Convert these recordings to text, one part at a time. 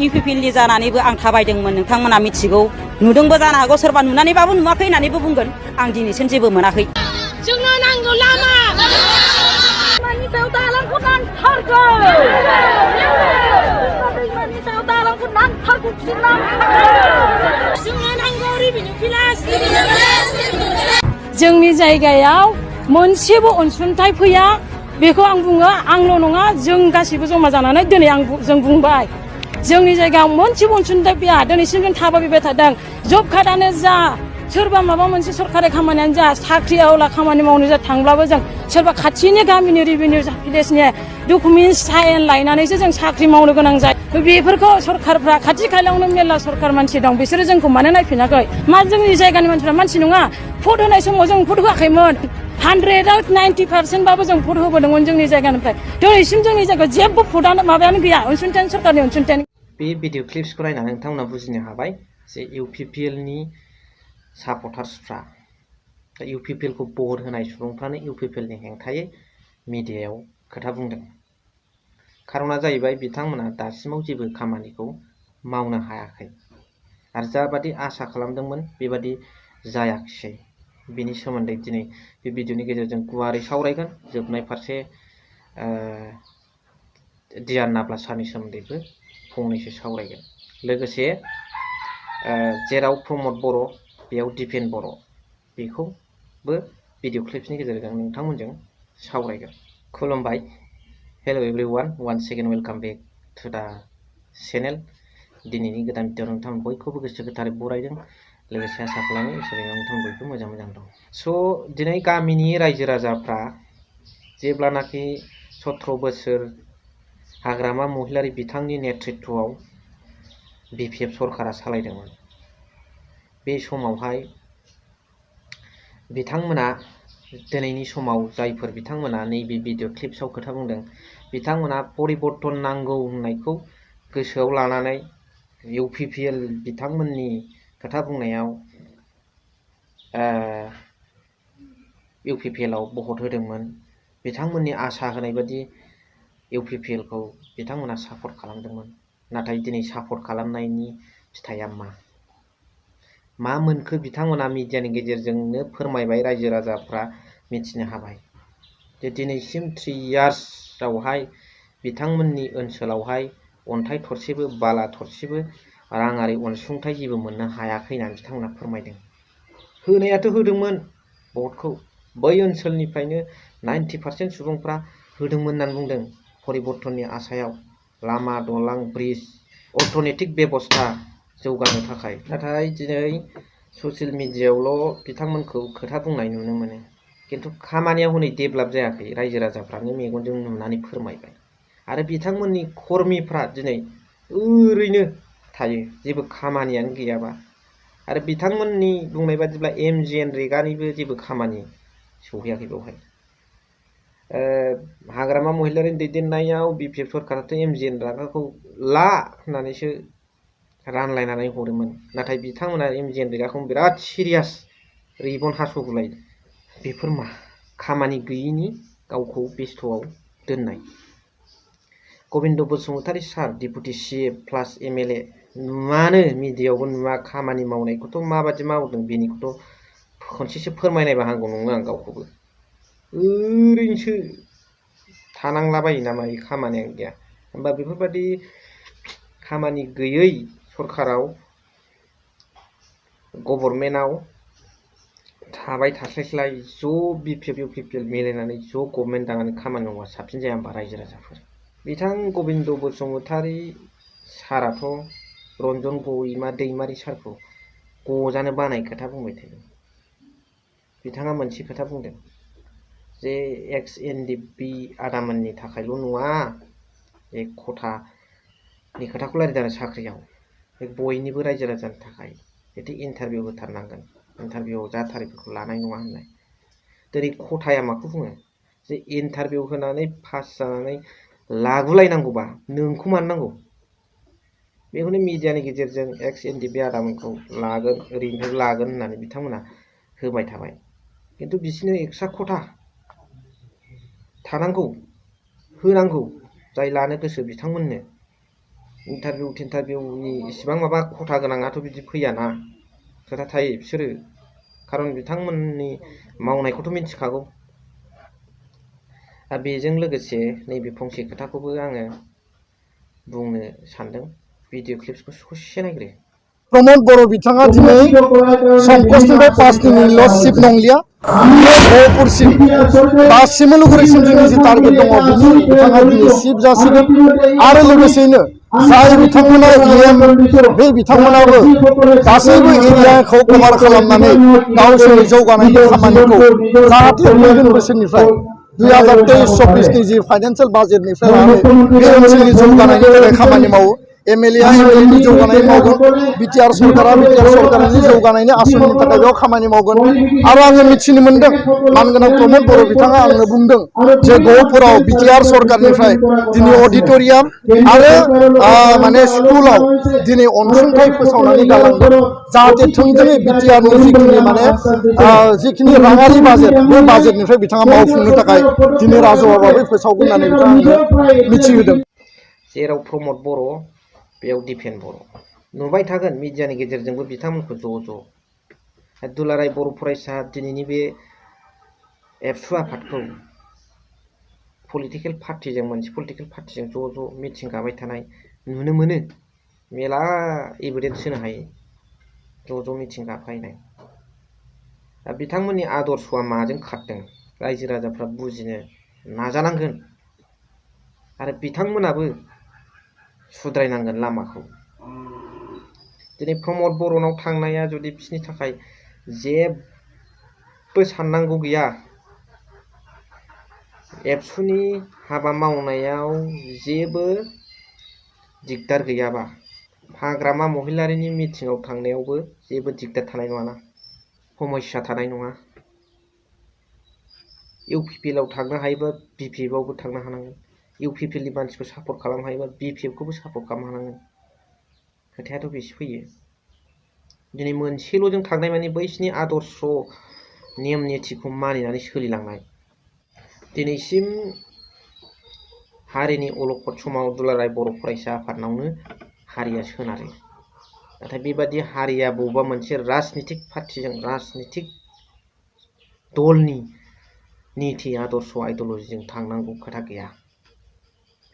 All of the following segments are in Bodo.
इउपिपिएलनि जानानैबो आं थाबायदोंमोन नोंथांमोना मिथिगौ नुदोंबो जानो हागौ सोरबा नुनानैबाबो नुवाखै होननानैबो बुंगोन आं दिनैसिम जेबो मोनाखै जोंनो नांगौ लामा दैमानि सायाव दालांखौ नांथारगौ दैमानि सायाव दालांखौ नांथारगौ जोंनो नांगौ रेभिनिउ भिलेज जोंनि जायगायाव मोनसेबो अनसुंथाइ फैया बेखौ आं बुङो आंल' नङा जों गासिबो जमा जानानै दिनै जों बुंबाय जोंनि जायगायाव मोनसेबो अनसुंथाइ फैया दिनैसिम जों थाबायबाय थादों जब कार्डआनो जा सोरबा माबा मोनसे सरकारि खामानियानो जा साख्रि आवला खामानि मावनो जा थांब्लाबो जों सोरबा खाथिनि गामिनि रेभिनिउ भिलेजनि डकुमेन्टस साइन लायनानैसो जों साख्रि मावनो गोनां जायो बेफोरखौ सरकारफ्रा खाथि खालायावनो मेरला सरकार मानसि दं बिसोरो जोंखौ मानो नायफिनाखै मा जोंनि जायगानि मानसिफ्रा मानसि नङा भट होनाय समाव जों भट होआखैमोन 100% बाबो जों भट होबोदोंमोन जोंनि जायगानिफ्राय दिनैसिम जोंनि जायगायाव जेबो भटआनो माबायानो गैया अनसुंथाइ सरकारनि अनसुंथाइ बे भिडिअ क्लिप्सखौ नायनानै नोंथांमोना बुजिनो हाबाय जे इउपिपिएलनि सापर्टार्सफ्रा इउपिपिएलखौ भट होनाय सुबुंफ्रानो इउपिपिएलनि हेंथायै मिडियायाव खोथा बुंदों खारना जाहैबाय बिथांमोना दासिमाव जेबो खामानिखौ मावनो हायाखै आरो जाबादि आसा खालामदोंमोन बेबादि जायाखिसै बिनि सोमोन्दै दिनै बे भिडिअनि गेजेरजों गुवारै सावरायगोन जोबनाय फारसे दियान नाब्ला सारनि सोमोन्दैबो फंनैसो सावरायगोन लोगोसे जेराव प्रमद बर' बेयाव दिपेन बर' बेखौबो भिडिअ क्लिप्सनि गेजेरजों नोंथांमोनजों सावरायगोन खुलुमबाय hello everyone once second welcome back to the channel दिनैनि गोदान भिडिअ नोंथांमोन बयखौबो गोसो गोथारै बरायदों लोगोसे आसा खालामो इसोरनि नोंथांमोन बयबो मोजां दं स' दिनै गामिनि रायजो राजाफ्रा जेब्लानाखि 17 बोसोर हाग्रामा महिलारि बिथांनि नेतृत्वआव बिपिएफ सरकारा सालायदोंमोन बे समावहाय बिथांमोना दिनैनि समाव जायफोर बिथांमोना नैबे भिडिअ क्लिप्सआव खोथा बुंदों बिथांमोना परिबर्तन नांगौ होननायखौ गोसोआव लानानै इउपिपिएल बिथांमोननि खोथा बुंनायाव इउपिपिएलआव भट होदोंमोन बिथांमोननि आसा होनाय बादि इउपिपिएलखौ बिथांमोना सापर्ट खालामदोंमोन नाथाय दिनै सापर्ट खालामनायनि फिथाइया मा मोनखो बिथांमोना मिडियानि गेजेरजोंनो फोरमायबाय रायजो राजाफ्रा मिथिनो हाबाय जे दिनैसिम 3 इयार्सआवहाय बिथांमोननि ओनसोलावहाय अन्थाइ थरसेबो बाला थरसेबो राङारि अनसुंथाइ जेबो मोननो हायाखै होननानै बिथांमोना फोरमायदों होनायाथ' होदोंमोन भटखौ बै ओनसोलनिफ्रायनो 90% सुबुंफ्रा होदोंमोन होननानै बुंदों परिबर्तननि आसायाव लामा दलां ब्रिज अर्थनैतिक बेबस्था जौगानो थाखाय नाथाय दिनै ससियेल मिडियायावल' बिथांमोनखौ खोथा बुंनाय नुनो मोनो किन्तु खामानियाव हनै डेभेलप जायाखै रायजो राजाफ्रानो मेगनजों नुनानै फोरमायबाय आरो बिथांमोननि कर्मीफ्रा दिनै ओरैनो थायो जेबो खामानियानो गैयाबा आरो बिथांमोननि बुंनाय बादिब्ला MGNरेगानिबो जेबो खामानि सौहैयाखै बेवहाय हाग्रामा महिलारिनि दैदेननायाव बिपिएफ सरकाराथ' MGNरेगाखौ ला होननानैसो रानलायनानै हरोमोन नाथाय बिथांमोना MGNरेगाखौ बिराद सिरियास रिबन हास'गुलायो बेफोर मा खामानि गैयिनि गावखौ बेस्थ'आव दोननाय गबिन्द बसुमतारी सार डिपुटि CA प्लास MLA नुवानो मिडियायावबो नुवा खामानि मावनायखौथ' माबादि मावदों बेनिखौथ' खनसेसो फोरमायनायबा हामगौ नङो आं गावखौबो ओरैनोसो थानांलाबायो नामा बे खामानियानो गैया होमबा बेफोरबादि खामानि गैयै सरकाराव गभर्नमेन्टआव थाबाय थास्लायस्लाय ज' बिपिएफ इउपिपिएल मिलायनानै ज' गभर्नमेन्ट दानानै खामानि मावबा साबसिन जाया होमबा रायजो राजाफोर बिथां गबिन्द बसुमतारी साराथ' रन्जन ग'यिमा दैमारि सारखौ गजानो बानाय खोथा बुंबाय थायो बिथाङा मोनसे खोथा बुंदों जे XNDP आदामोननि थाखायल' नङा बे खथानि खोथाखौ रायज्लायदों साख्रियाव बे बयनिबो रायजो राजानि थाखाय बिदि इन्टारभिउ होथारनांगोन इन्टारभिउआव जाथारिफोरखौ लानाय नङा होननाय दिनै खथाया माखौ बुङो जे इन्टारभिउ होनानै पास जानानै लागुलायनांगौबा नोंखौ मानो नांगौ बेखौनो मिडियानि गेजेरजों XNDP आदामोनखौ लागोन ओरैनिफ्राय लागोन होननानै बिथांमोना होबाय थाबाय किन्तु बिसोरनो एक्सट्रा खथा थानांगौ होनांगौ जाय लानो गोसो बिथांमोननो इन्टारभिउनि इसिबां माबा खथा गोनाङाथ' बिदि फैयाना खोथा थायो बिसोरो खारन बिथांमोननि मावनायखौथ' मिथिखागौ। बेजों लोगोसे नैबे फंसे खोथाखौबो आङो बुंनो सानदों। भिडिअ क्लिप्सखौ ससे नायग्रो। प्रमोद बर' बिथाङा दिनै संकसनिफ्राय 5 दिनैल' सिफ नंलिया गहपुरसिम बा सिमलुगुरिसिम जोंनि जि टारगेट दङ बिनि बिथाङा दिनै सिफ जासिगोन आरो लोगोसेयैनो जाय बिथांमोना EM बे बिथांमोनाबो गासैबो एरियाखौ कभार खालामनानै गावसोरनि जौगानायनि खामानिखौ जाहाथे फैगोन बोसोरनिफ्राय 2023-24 जि फाइनान्सियेल बाजेटनिफ्राय लानानै बे ओनसोलनि जौगानायनि थाखाय खामानि मावो। MLA नि जौगानाय मावगोन, BTR सरकारा BTR सरकारनि जौगानायनि आसनिनि थाखाय बेयाव खामानि मावगोन। आरो आङो मिथिनो मोनदों मानगोनां प्रमोद बर' बिथाङा आंनो बुंदों जे गहपुराव BTR सरकारनिफ्राय दिनै अडिट'रियाम आरो माने स्कुलाव दिनै अनसुंथाइ फोसावनानै गालांदों जाहाथे थोंजोङै BTR नि जिखिनि माने जिखिनि राङारि बाजेट बे बाजेटनिफ्राय बिथाङा मावफुंनो थाखाय दिनै राजौआबाबो फोसावगोन होननानै बिथाङा आंनो मिथिहोदों। जेराव प्रमोद बर' बेयाव दिपेन बर' नुबाय थागोन मिडियानि गेजेरजोंबो बिथांमोनखौ ज' दुलाराय बर' फरायसा दिनैनि बे एबसु आफादखौ पलिटिकेल पार्टिजों मोनसे पलिटिकेल पार्टिजों ज' मिटिं गाबाय थानाय नुनो मोनो। मेला एभिडेन्स होनो हायो ज' मिटिं गाफायनाय। दा बिथांमोननि आदर्शआ माजों खारदों रायजो राजाफ्रा बुजिनो नाजानांगोन आरो बिथांमोनाबो सुद्रायनांगोन लामाखौ। दिनै प्रमोद बर'नाव थांनाया जुदि बिसोरनि थाखाय जेबो साननांगौ गैया, एबसुनि हाबा मावनायाव जेबो दिगदार गैयाबा हाग्रामा महिलारिनि मिटिङाव थांनायावबो जेबो दिगदार थानाय नङाना, समस्या थानाय नङा। UPPL आव थांनो हायोबा BPF आवबो थांनो हानांगोन। UPPL नि मानसिखौ सापर्ट खालामनो हायोबा BPF खौबो सापर्ट खालामनो हानांगोन। खोथायाथ' बेसो फैयो। दिनै मोनसेल'जों थांनाय माने बैसिनि आदर्श नेम निथिखौ मानिनानै सोलिलांनाय। दिनैसिम हारिनि अलखद समाव दुलाराय बर' फरायसा आफादनावनो हारिया सोनारो। नाथाय बेबादि हारिया बबेबा मोनसे राजनितिक पार्टिजों राजनितिक दलनि नीति आदर्श आइडिय'लजिजों थांनांगौ खोथा गैया।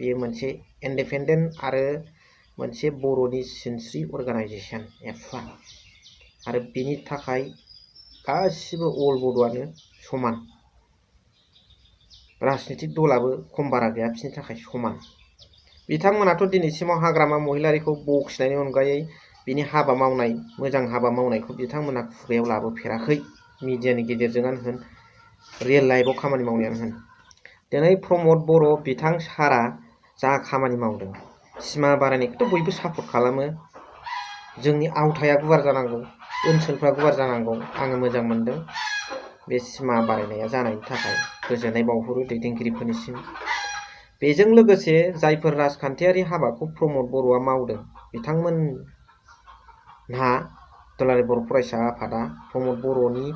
बेयो मोनसे इन्डिपेन्डेन्ट आरो मोनसे बर'नि सिनस्रि अर्गानाइजेसन एबसुआ आरो बेनि थाखाय गासिबो अल बड'आनो समान। राजनितिक दलाबो खम बारा गैया, बिसोरनि थाखाय समान। बिथांमोनाथ' दिनैसिमाव हाग्रामा महिलारिखौ बखिनायनि अनगायै बिनि हाबा मावनाय मोजां हाबा मावनायखौ बिथांमोना खुगायाव लाबोफेराखै। मिडियानि गेजेरजोंआनो होन रियेल लाइफआव खामानि मावनायानो होन। दिनै प्रमोद बर' बिथां सारा जा खामानि मावदों सिमा बारायनायखौथ' बयबो सापर्ट खालामो। जोंनि आवथाया गुवार जानांगौ, ओनसोलफ्रा गुवार जानांगौ। आङो मोजां मोनदों बे सिमा बारायनाया जानायनि थाखाय गोजोननाय बावहरो दैदेनगिरिफोरनिसिम। बेजों लोगोसे जायफोर राजखान्थियारि हाबाखौ प्रमोद बर'आ मावदों बिथांमोनहा दुलाराय बर' फरायसा आफादा प्रमोद बर'नि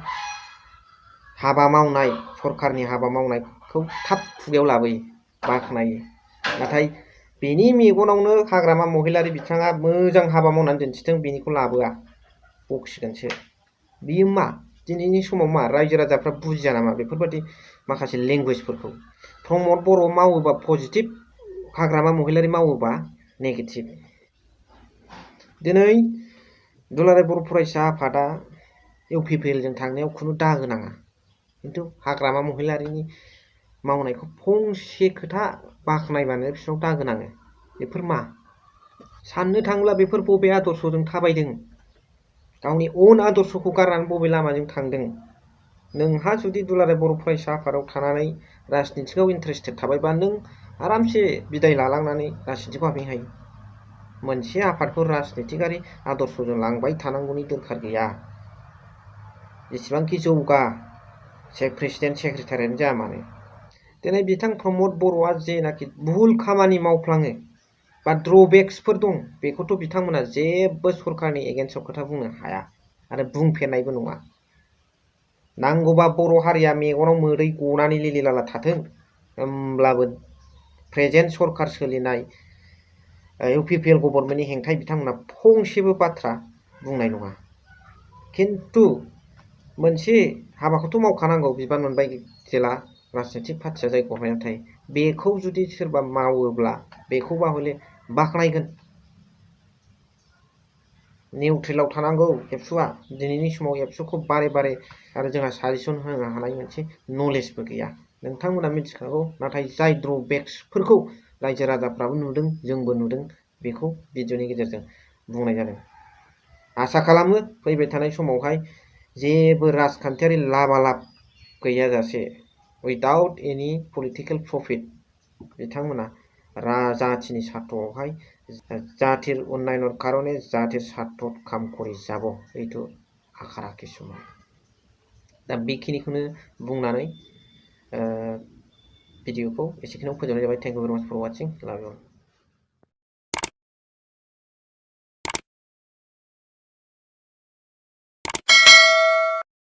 हाबा मावनाय सरकारनि हाबा मावनायखौ थाब खुगायाव लाबोयो, बाख्नायो। नाथाय बेनि मेगनावनो हाग्रामा महिलारि बिथाङा मोजां हाबा मावनानै दिन्थिदों बेनिखौ लाबोआ, बखिगोनसो। बियो मा दिनैनि समाव मा रायजो राजाफ्रा बुजिया नामा बेफोरबायदि माखासे लेंगुवेजफोरखौ? प्रमोद बर' मावोबा पजिटिभ, हाग्रामा महिलारि मावोबा नेगेटिभ। दिनै दुलाराय बर' फरायसा आफादा UPPLजों थांनायाव खुनु दागो नाङा, खिन्थु हाग्रामा महिलारिनि मावनायखौ फंसे खोथा बाख्नायबानो बिसोरनाव दागो नाङो। बेफोर मा? साननो थाङोब्ला बेफोर बबे आदर्शजों थाबायदों? गावनि अन आदर्शखौ गारनानै बबे लामाजों थांदों? नोंहा जुदि दुलाराय बर' फरायसा आफादाव थानानै राजनितिकआव इन्टारेस्टेड थाबायबा नों आरामसे बिदाय लालांनानै राजनितिकआव हाबहैनो हायो। मोनसे आफादखौ राजनितिकारि आदर्शजों लांबाय थानांगौनि दरखार गैया। जेसेबांखि जौगा प्रेसिडेन्ट सेक्रेटारियानो जाया मानो। दिनै बिथां प्रमोद बर'आ जेनाखि भुल खामानि मावफ्लाङो बा ड्रबेक्सफोर दं बेखौथ' बिथांमोना जेबो सरकारनि एगेन्स्टआव खोथा बुंनो हाया आरो बुंफेरनायबो नङा। नांगौबा बर' हारिया मेगनाव मोदै गनानै लिलिलाला थाथों, होमब्लाबो प्रेजेन्ट सरकार सोलिनाय इउपिपिएल गभर्नमेन्टनि हेंथायै बिथांमोना फंसेबो बाथ्रा बुंनाय नङा। खिन्थु मोनसे हाबाखौथ' मावखानांगौ, बिबान मोनबाय जेला राजनितिक पार्टिया जाय गभर्नमेन्टआव थायो, बेखौ जुदि सोरबा मावोब्ला बेखौबा हले बाख्नायगोन। निउट्रेलाव थानांगौ एबसुआ। दिनैनि समाव एबसुखौ बारे बारे आरो जोंहा साजेसन होनो हानाय मोनसे नलेजबो गैया। नोंथांमोना मिथिखागौ, नाथाय जाय ड्रबेक्सफोरखौ रायजो राजाफ्राबो नुदों, जोंबो नुदों, बेखौ भिडिअनि गेजेरजों बुंनाय जादों। आसा खालामो फैबाय थानाय समावहाय जेबो राजखान्थियारि लाबालाब गैयाजासे उइदाउट एनि पलिटिकेल प्रफिट बिथांमोना जातिनि स्वार्थआवहाय জাতির উন্নয়নের কারণে জাতির স্বার্থ কাম করে যাব, এইটো आखा राखि समाव। दा बेखिनिखौनो बुंनानै भिडिअखौ एसेखिनियाव फोजोबनाय जाबाय। थेंक इउ भेरि माच फर वाचिं। लाभ इउ।